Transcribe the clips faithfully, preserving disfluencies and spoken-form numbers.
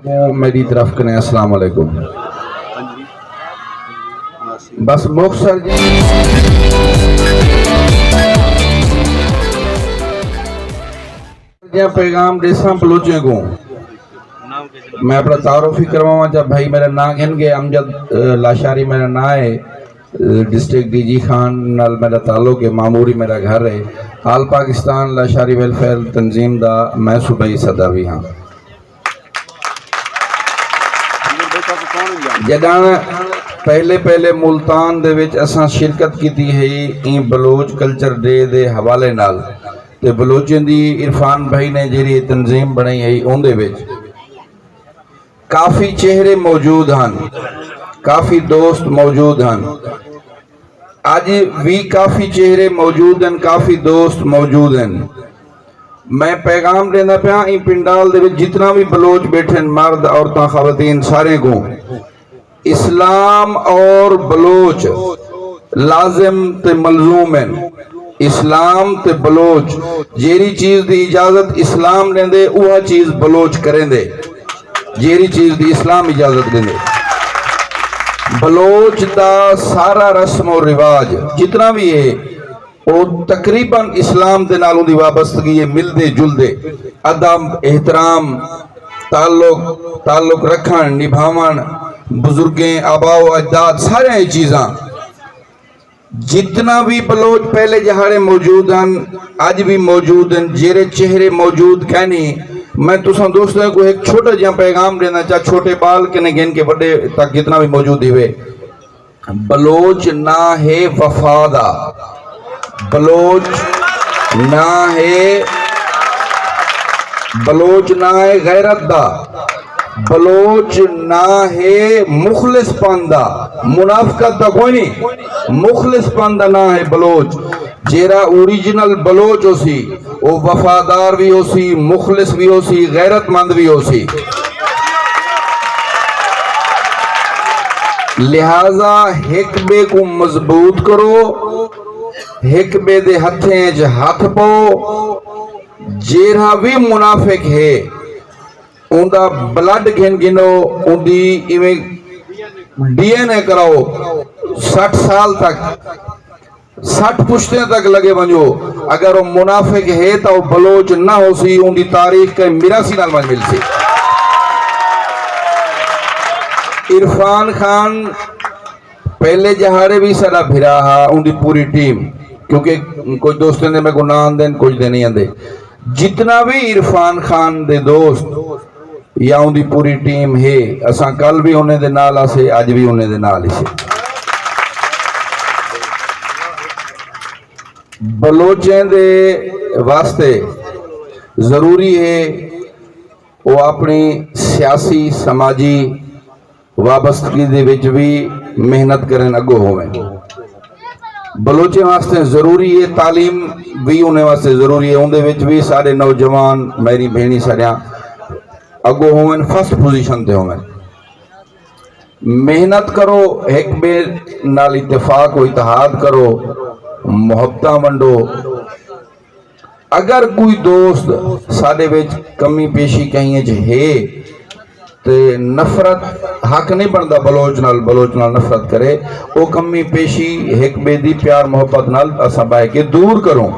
کوں میری طرف کنے السلام علیکم۔ بس مختصر جی، جیہاں پیغام ݙیساں بلوچیں کوں، میں اپݨا تعارف ہی کرواواں چا۔ بھائی میرا ناں گھن ڳئے، امجد، اے، لاشاری میرا ناں ہے۔ اے، ڈسٹرکٹ ڈی جی خان نال میرا تعلق ہے، معموری میرا گھر ہے۔ آل پاکستان لاشاری ویلفیئر تنظیم دا میں صوبائی صدر وی ہاں۔ جݙاں پہلے پہلے ملتان دے وچ اساں شرکت کیتی ہئی ایں بلوچ کلچر ڈے دے حوالے نال، تے بلوچیں دی عرفان بھائی نے جیڑھی تنظیم بݨائی ہئی اوندے وچ کافی چہرے موجود ہن، کافی دوست موجود ہن۔ اڄ وی کافی چہرے موجود ہن، کافی دوست موجود ہن۔ میں پیغام ݙیندا پیاں، ایں پنڈال دے وچ جتنا وی بلوچ ٻیٹھن، مرد، عورتاں، خواتین، سارے کوں اسلام اور بلوچ لازم تے ملزوم ہن۔ اسلام تے بلوچ، جیڑھی چیز دی اجازت اسلام ݙیندے، اوہا چیز بلوچ کریندے۔ جیڑھی چیز دی اسلام اجازت ݙیندے، بلوچ دا سارا رسم و رواج جتنا وی ہے، او تقریباً اسلام دے نال اوندی وابستگی ہے، ملدے جلدے، ادب، احترام، تعلق، تعلق رکھݨ، نبھاوݨ، بزرگیں، آباء و اجداد، ساریاں اے چیزاں۔ جتنا وی بلوچ پہلے جہاڑے موجود ہن، اڄ وی موجود ہن، جیڑھے چہرے موجود کائنی، میں تساں دوستاں کوں ہک چھوٹا جیہاں پیغام ݙینا چاہ، چھوٹے ٻال کنے گھن کے وݙے تک جتنا وی موجود ہیوے، بلوچ ناں ہے وفا دا، بلوچ ناں ہے، بلوچ ناں ہے غیرت دا، بلوچ ناں ہے مخلص پن دا، منافقت دا کوئی نہیں، مخلص پن دا ناں ہے بلوچ۔ جیڑھا اوریجنل بلوچ ہوسی، او وفادار وی ہوسی، مخلص وی ہوسی، غیرت مند وی ہوسی۔ لہذا ہک ٻئے کوں مضبوط کرو، ہک ٻئے دے ہتھیں اچ ہتھ پاؤ۔ جیڑھا وی منافق ہے، اوندا بلڈ گھن گھنو، اوندی ایویں ڈی این اے کراؤ، سٹھ سال تک، سٹھ پشتیں تک لڳے ونڄو۔ اگر او منافق ہے تاں او بلوچ نہ ہوسی، اوندی تاریخ کہیں میراثی نال ونڄ ملسی۔ عرفان خان پہلے جہاڑے وی ساݙا بھرا ہا، اوندی پوری ٹیم، کیونکہ کجھ دوستیں دے میکوں ناں آندے ہن، کجھ دے نہیں آندے۔ جتنا وی عرفان خان دے دوست یا اوندی پوری ٹیم ہے، اساں کل وی انہیں دے نال ہاسے، اڄ وی انہیں دے نال ہیسے۔ بلوچیں دے واسطے ضروری ہے او اپݨی سیاسی، سماجی وابستگی دے وچ وی محنت کرن، اڳوں ہوون۔ بلوچیں واسطے ضروری ہے، تعلیم وی انہیں واسطے ضروری ہے، اوندے وچ وی ساݙے نوجوان، میری بھیݨیں ساݙیاں اڳوں ہوون، فرسٹ پوزیشن تے ہوون۔ محنت کرو، ہک ٻئے نال اتفاق و اتحاد کرو، محبتاں ونڈو۔ اگر کوئی دوست ساݙے وچ کمی پیشی کہیں اچ ہے تے نفرت حق نہیں بݨدا بلوچ نال، بلوچ نال نفرت کرے۔ او کمی پیشی ہک ٻئے دی پیار محبت نال اساں ٻہہ کے دور کروں،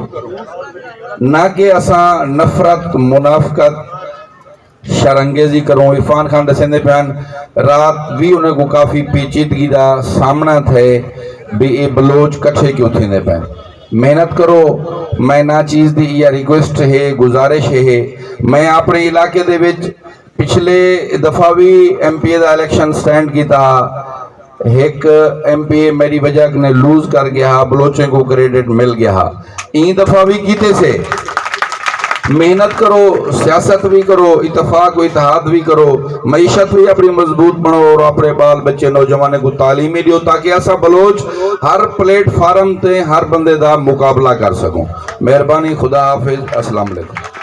نہ کہ اساں نفرت، منافقت، شرانگیزی کروں۔ عرفان خان ݙسیندے پئے ہن، رات وی انہیں کوں کافی پیچیدگی دا سامݨا تھئے بھئی اے بلوچ کٹھے کیوں تھیندے پئن۔ محنت کرو، میں ناچیز دی ایہا ریکویسٹ ہے، گزارش ہے، میں اپݨے علاقے دے وچ پچھلے دفعہ وی ایم پی اے دا الیکشن سٹینڈ کیتا ہا، ہک ایم پی اے میݙی وجہ کنے لوز کر ڳیا ہا، بلوچیں کوں کریڈٹ مل ڳیا ہا۔ ایں دفعہ وی کیتے سے۔ محنت کرو، سیاست وی کرو، اتفاق و اتحاد وی کرو، معیشت وی اپݨی مضبوط بݨاؤ اور اپݨے ٻال ٻچے نوجوانیں کوں تعلیم وی ݙیو تاکہ اساں بلوچ ہر پلیٹ فارم تے ہر بندے دا مقابلہ کر سڳوں۔ مہربانی، خدا حافظ، السلام علیکم۔